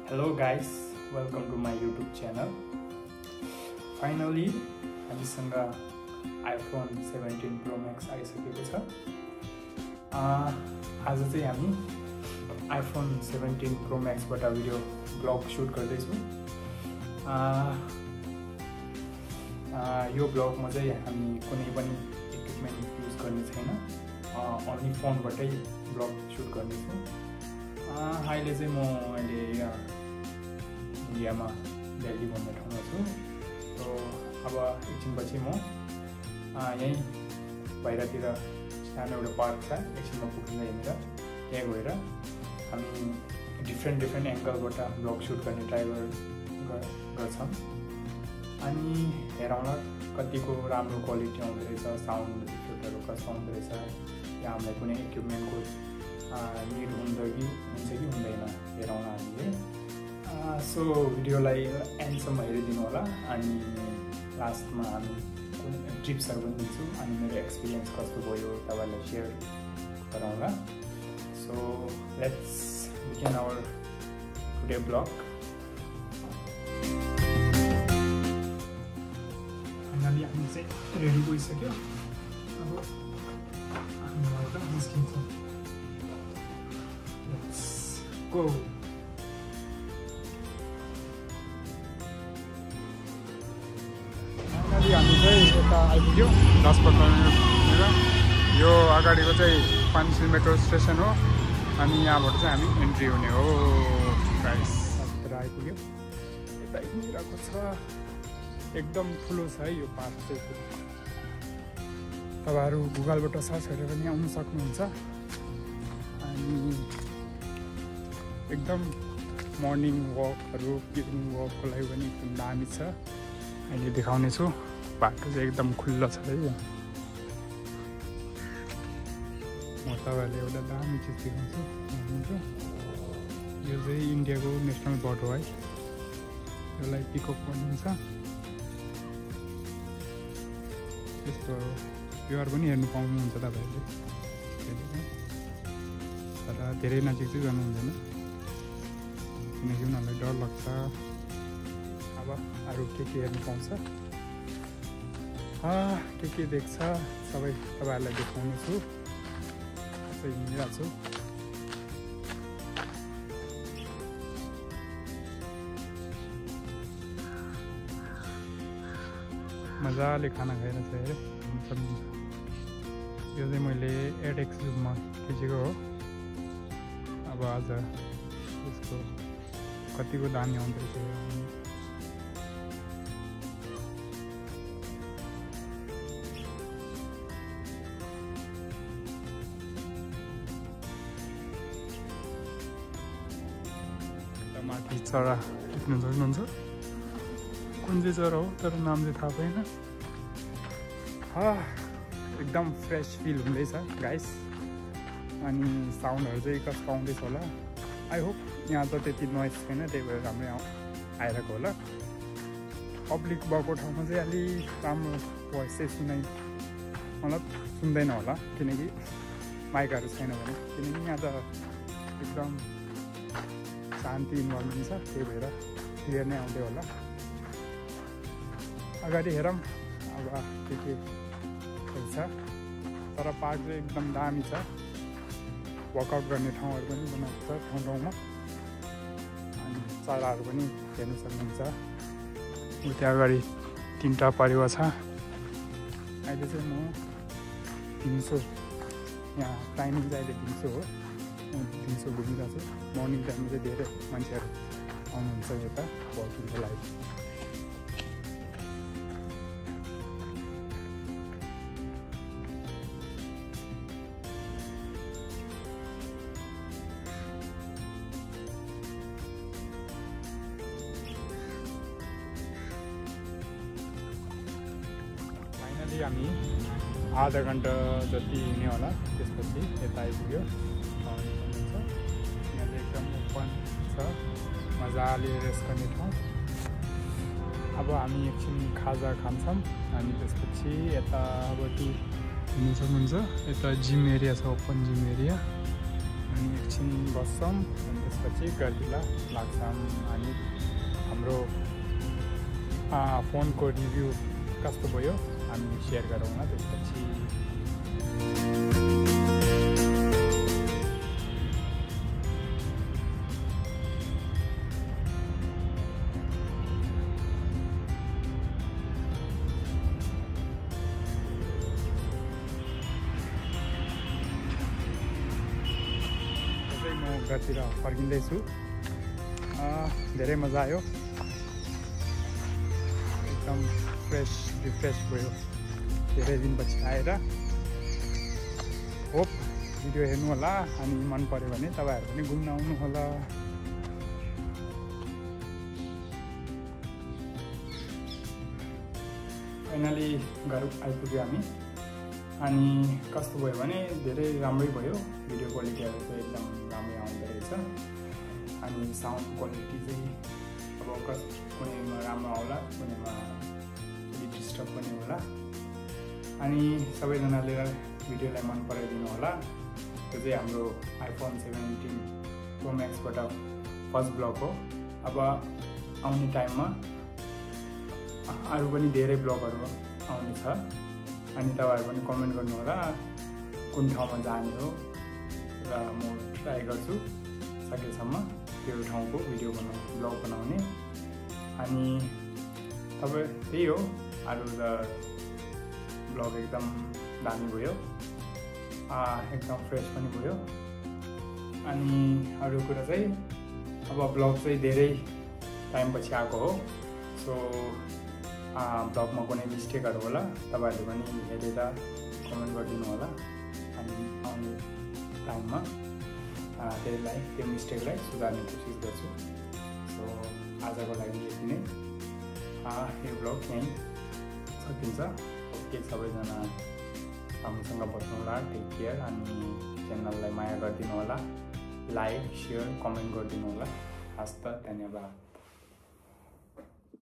Hello guys, welcome to my YouTube channel. Finally, हामीसँग iPhone 17 Pro Max आइसकेको छ। आज चाहिँ हामी iPhone 17 Pro Max बाट भिडियो ब्लग सुट गर्दै छु। यो ब्लगमा चाहिँ हामी कुनै पनि इक्विपमेन्ट युज गर्ने छैन, ओन्ली फोनबाटै ब्लग सुट गर्ने छु। अहिले चाहिँ म अहिले इन्डियामा दिल्ली भन्ने ठाउँमा छु। अब एकछिनपछि म यहीँ बाहिरतिर सानो एउटा पार्क छ, एकछिनमा पुग्छ यहाँनिर। त्यहाँ गएर हामी डिफ्रेन्ट एङ्गलबाट ब्लग सुट गर्ने ट्राई गर्छौँ। अनि हेरौँला कतिको राम्रो क्वालिटी आउँदो रहेछ, साउन्ड इफेक्टहरू कस्तो आउँदो रहेछ, या हामीलाई कुनै इक्विपमेन्टको निड हुन्छ कि हुँदैन हेरौँला हामीले। सो भिडियोलाई एन्डसम्म हेरिदिनु होला। अनि लास्टमा हामी कुनै टिप्सहरू पनि दिन्छु, अनि मेरो एक्सपिरियन्स कस्तो भयो तपाईँलाई सेयर गरौँला। So let's begin our today blog. Finally हामी चाहिँ रेडी भइसक्यो। अब हामीबाट निस्किन्छौँ। Let's go. हामी चाहिँ यता आइपुग्यो 10 पक्रेर। यो अगाडिको चाहिँ पान्सी मेट्रो स्टेसन हो, अनि यहाँबाट चाहिँ हामी एन्ट्री हुने हो गाइस। यता आइपुग्यो, यता हिँडिरहेको छ। एकदम ठुलो छ है यो पार्क चाहिँ। तपाईँहरू गुगलबाट सर्च गरेर पनि आउनु सक्नुहुन्छ। अनि एकदम मर्निङ वकहरू, इभिनिङ वकको लागि पनि एकदम दामी छ। अहिले देखाउने छु। बाटो चाहिँ एकदम खुल्ला छ है। म तपाईँहरूले एउटा दामी चिज देखाउँछु। यो चाहिँ इन्डियाको नेसनल बर्ड हो है। यसलाई पिकअप भनिन्छ। यस्तो प्योर पनि हेर्नु पाउनुहुन्छ तपाईँहरूले, तर धेरै नजिक चाहिँ जानु हुँदैन, किनकि उनीहरूलाई डर लाग्छ। अब अरू के हेर्नु पाउँछ, के देख्छ सबै तपाईँहरूलाई देखाउने छु। यसो हिँडिरहेको छु। मजाले खाना खाइरहेको छ अरे। यो चाहिँ मैले एडेक्स जुममा खिचेको हो। अब आज यसको कतिको दामी आउँदो रहेछ। माथि चरा देख्न सक्नुहुन्छ। कुन चाहिँ चरा हो तर नाम चाहिँ थाहा पाएन। एकदम फ्रेस फिल हुँदैछ गाइस। अनि साउन्डहरू चाहिँ कस्तो आउँदैछ होला। आई होप यहाँ त त्यति नोइज छैन, त्यही भएर राम्रै आइरहेको होला। पब्लिक भएको ठाउँमा चाहिँ अलिक राम्रो भोइस चाहिँ मतलब सुन्दैन होला, किनकि माइकहरू छैन भने। किनकि यहाँ त एकदम शान्ति इन्भाइरोमेन्ट छ, त्यही भएर क्लियर नै आउँदै होला। अगाडि हेरौँ अब के छ। तर पार्क चाहिँ एकदम दामी छ। वर्कआउट गर्ने ठाउँहरू पनि बनाएको छ ठाउँमा। अनि चराहरू पनि हेर्नु सक्नुहुन्छ। उता अगाडि 3टा परेवा छ। अहिले चाहिँ म दिउँसो, यहाँ टाइमिङ चाहिँ अहिले दिउँसो हो, दिउँसो घुमिरहेको छु। मर्निङ टाइममा चाहिँ धेरै मान्छेहरू आउनुहुन्छ यता वकिङको लागि। फाइनली हामी आधा घन्टा जति हिँड्ने होला, त्यसपछि यता आइपुग्यो। एकदम ओपन छ, मजाले रेस्ट गर्ने ठाउँ। अब हामी एकछिन खाजा खान्छौँ, अनि त्यसपछि यताबाट हिँड्नु सक्नुहुन्छ। यता जिम एरिया छ, ओपन जिम एरिया। अनि एकछिन बस्छौँ, अनि त्यसपछि गर्दिला लाग्छन् अनि हाम्रो फोनको रिभ्यू कस्तो भयो हामी सेयर गरौँ न त्यसपछि। म घरतिर फर्किँदैछु। धेरै मजा आयो, एकदम फ्रेस रिफ्रेस भयो धेरै दिनपछि आएर। होप भिडियो हेर्नु होला अनि मन पर्यो भने तपाईहरु पनि घुम्न आउनु होला। फाइनली घर आइपुग्यो हामी अनि कस्तो भयो भने धेरै राम्रै भयो, भिडियो क्वालिटीहरु चाहिँ एकदम राम्रै आउँदै रहेछ अनि साउन्ड क्वालिटी चाहिँ अब कुनैमा राम्रो आउला कुनैमा अलि डिस्टर्ब पनि होला अनि सबैजनाले भिडियोलाई मन पराइदिनु होला। त्यो चाहिँ हाम्रो आइफोन 17 प्रो म्याक्सबाट फर्स्ट ब्लग हो। अब आउने टाइममा अरु पनि धेरै ब्लगहरु आउने छ अनि तपाईहरु पनि कमेन्ट गर्नु होला कुन ठाउँमा जाने हो र म ट्राई गर्छु सकेसम्म त्यो ठाउँको भिडियो ब्लग बनाउने। अनि तपाईँ त्यही हो, अरु त ब्लग एकदम दामी भयो, एकदम फ्रेस पनि भयो। अनि अरु कुरा चाहिँ अब ब्लग चाहिँ धेरै टाइमपछि आएको हो, सो ब्लगमा कुनै मिस्टेकहरु होला तपाईहरुले पनि हेरेर कमेन्ट गरिदिनु होला अनि आउने टाइममा त्यो मिस्टेकलाई सुधार्ने कोसिस गर्छु। सो आजको लागि यति नै, यो ब्लग यहीँ सकिन्छ। ओके, सबैजना राम्रोसँग बस्नु होला, टेक केयर अनि च्यानललाई माया गरिदिनु होला, लाइक शेयर कमेन्ट गरिदिनु होला। हस्त, धन्यवाद।